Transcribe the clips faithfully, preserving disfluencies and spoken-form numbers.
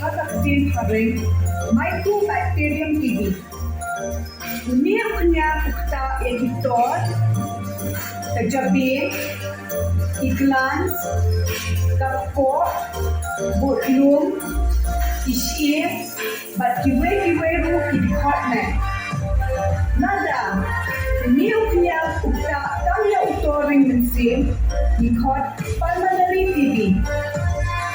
Ka ktien phareng, Mycobacterium T B. Une u khñiang u ktah ïa ki tor, ka jabieng, ki glands, ka kpoh, bud lum, ki shyieng, bad kiwei kiwei ruh ki dkhot met. Lada une u khñiang u ktah tang ïa u tor ring mynsiem, ngi khot pulmonary T B.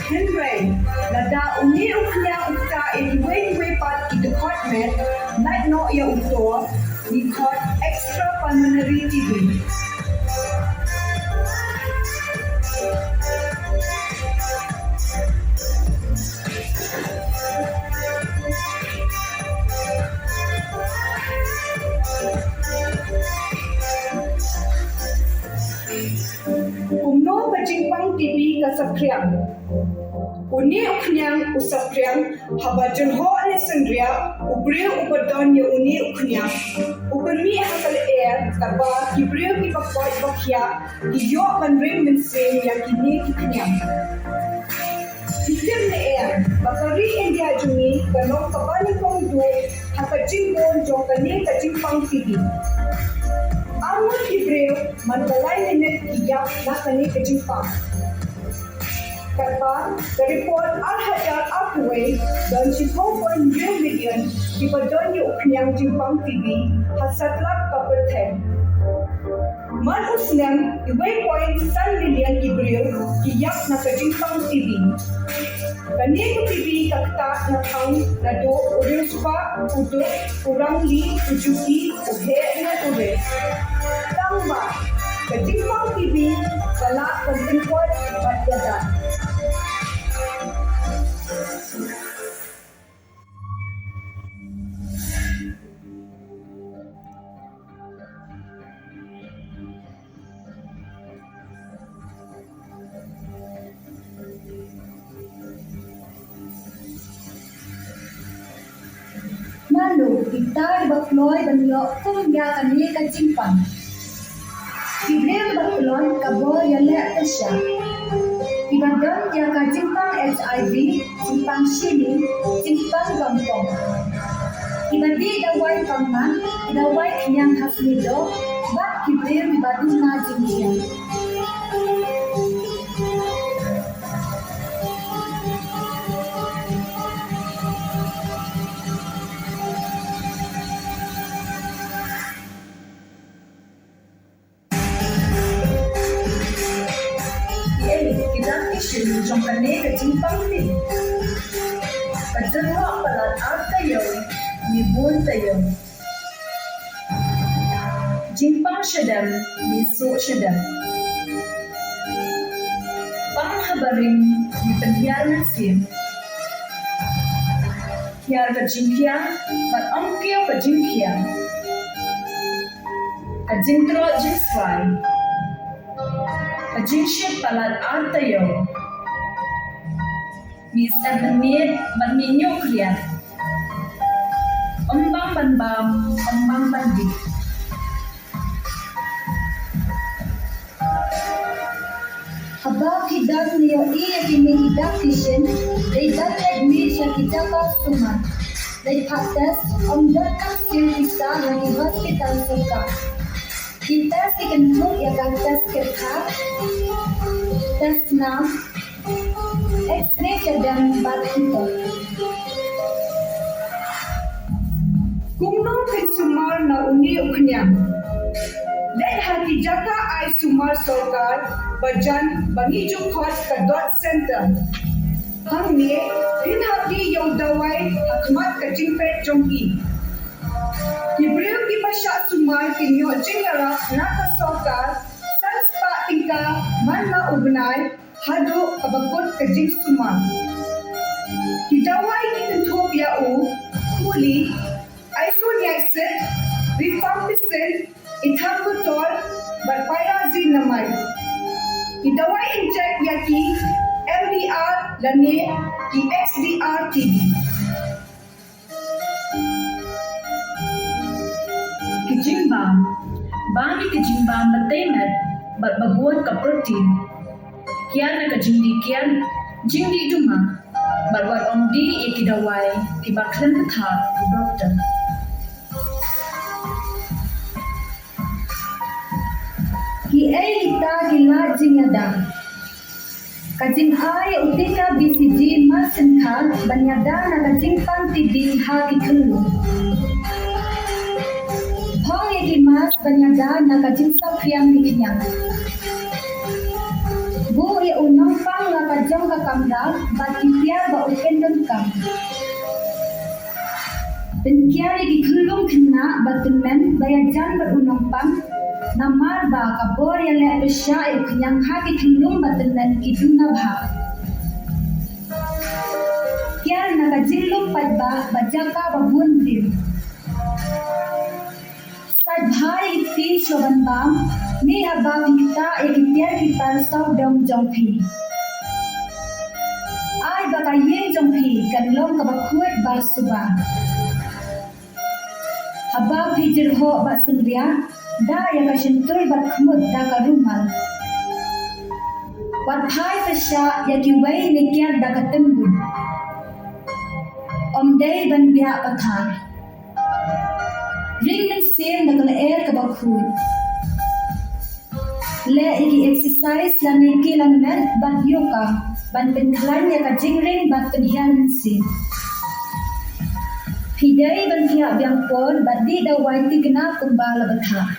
Hynrei lada une u khñiang u ktah ïa kiwei kiwei pat ki dkhot met, lait noh ïa u tor, ngi khot extrapulmonary T B. Kumno ka jingpang T B ka saphriang? Une u khñiang u saphriang haba jyrhoh ne synriah u briew uba don ïa une u khñiang. U pynmih ha ka lyer, kaba ki briew kiba koit ba khiah ki ïoh ban ring mynsiem ïa kine ki khñiang. Phi tip ne em ba ka ri India jong ngi ka long kaba nyngkong duh ha ka jingbun jong kane ka jingpang T B. Arngut ki briew man ka lai minit ki ïap na kane ka jingpang. Katba ka report ar hajar arphew wei, don shiphew point hynriew million kiba don ïa u khñiang jingpang T B ha satlak ka pyrthei. Man u snem, uwei point san million ki briew ki ïap na ka jingpang T B. Kane ka T B ka ktah na thang naduh u riewspah, u duk, u rangli, u juki, u heh ne u rit. Tangba ka jingpang T B ka lah ban pynkoit bad ïadat. Mano kita kiba kloi ban ïoh kum ïa kane ka jingpang? Ki briew ba kloi ka bor ïaleh pyrshah. Kiba don ïa ka jingpang H I V, jingpang shini, jingpang gam pong. Kiba dih dawai pang man, ki dawai khñiang ha snieh doh, bad ki briew kiba duna jingkhia. Ei, ki dak ki shin jong kane ka jingpang T B. Ka jyrhoh palat ar taïew ne bun taïew. Jingpang shadem ne suh shadem. Pang haba ring ne pynhiar mynsiem. Hiar ka jingkhia bad ym kiew ka jingkhia. Ka jingtlot jingswai. Ka jingshit palat ar taïew. Mih sep mynmiet bad mih ñiuh khriat. Ym bang ban bam, ym bang ban dih. Haba phi dang ïohi ïa kine ki dak ki shin, dei ban leit mih sha ki jaka sumar. Leit phah test, ym donkam siew pisa ha ki hospital sorkar. Ki test ki kynthup ïa ka test kyrkha, test nam, X-ray shadem bad kito. Kumno phin sumar na une u khñiang? Leit ha ki jaka ai sumar sorkar ba jan ba ngi ju khot ka dot center. Hangne phin hap ïa u dawai ha khmat ka jingpeit jong ki. Ki briew kiba shah sumar kin ïoh jingïarap na ka sorkar san spah tyngka man la u bnai haduh kaba kut ka jingsumar. Ki dawai ki kynthup ïa u Kuli, Isoniazid, Rifampicin, Ethambutol bad Pyrazinamide. Ki dawai injek ïa ki M D R lane ki X D R T B. Ki jingbam. Bam ïa ki jingbam ba tei met bad ba bun ka protein. Kiar na ka jingdih kiar, jingdih duma. Bad wat ym dih ïa ki dawai kiba khlem bthah u doktor. Kiei kita ki lad jingïada? Ka jingai u tika B C G mar syngkha ban ïada na ka jingpang T B ha ki khyllung. Phong ïa ki mask ban ïada na ka jingsaphriang ki khñiang. Buh ïa u nongpang la ka jong ka kamra bad ki tiar ba u pyndonkam. Pynkiar ïa ki khyllung khynnah ba tymmen ba ïajan bad u nongpang, namar ba ka bor ïaleh pyrshah ïa u khñiang ha ki khyllung ba tymmen ki duna bha. Kiar na ka jinglum paidbah ba jaka ba bun briew. Sait bha ïa ki kti shuwa ban bam, ne haba phi ktah ïa ki tiar ki tar sawdong jong phi. Ai ba ka ïing jong phi kan long kaba khuid ba suba. Haba phi jyrhoh bad synriah, dah ïa ka shyntur bad khmut da ka rumal. Wat phai pyrshah ïa kiwei ne kiar da ka tyngbun. Ym dei ban biah pathar. Ring mynsiem da ka lyer kaba khuid. Leh ïa ki exercise lane ki lan met bad yoga ban pynkhlaiñ ïa ka jingring bad pynhiar mynsiem. Phi dei ban thiah biang por bad dih dawai thikna kumba la bthah.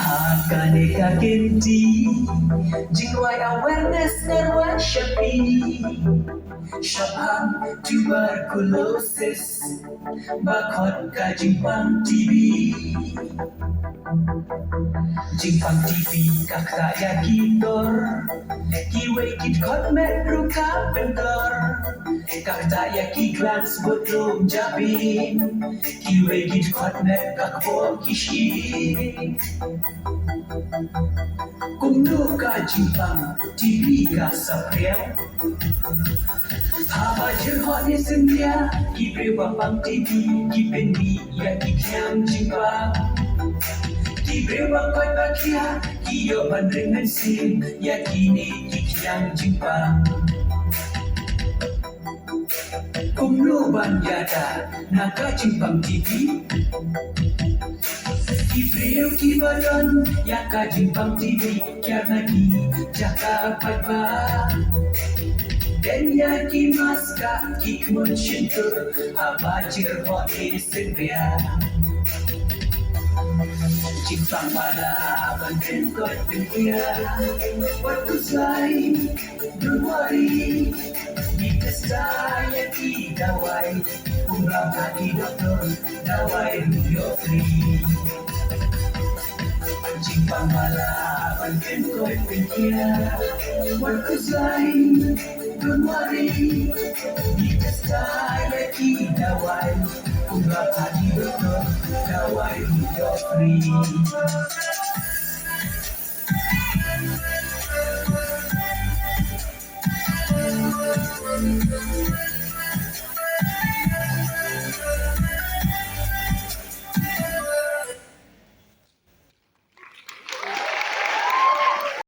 Ha kane ka kynti, jingrwai awareness nga rwai sha phi. Shaphang tuberculosis, ba khot ka jingpang T B. Jingpang T B ka ktah ïa ki tor, kiwei ki dkhot met ruh ka pyntor. Ka ktah ïa ki glands bad lum jabieng, kiwei ki dkhot met ka kpoh ki shi. Kumno ka jingpang T B ka saphriang? Haba jyrhoh ne synriah, ki briew ba pang T B ki pynmih ïa ki khñiang jingpang. Ki briew ba koit ba khia ki ïoh ban ring mynsiem ïa kine ki khñiang jingpang. Kumno ban ïada na ka jingpang T B? Ki briew kiba don ïa ka jingpang T B kiar na ki jaka paidbah. Don ïa ki mask ha ki khmut shyntur haba jyrhoh ne synriah. Jingpang ba lah ban pynkoit pynkiar. Wat khuslai, don't worry. Ngi test ïa ki dawai. Kumba ha ki doktor, dawai ruh ïoh free. Jingpang ba lah ban pynkoit pynkiar. Wat khuslai, don't worry. Ngi test ïa ki dawai. Kumba ha ki doktor, dawai ruh ïoh free.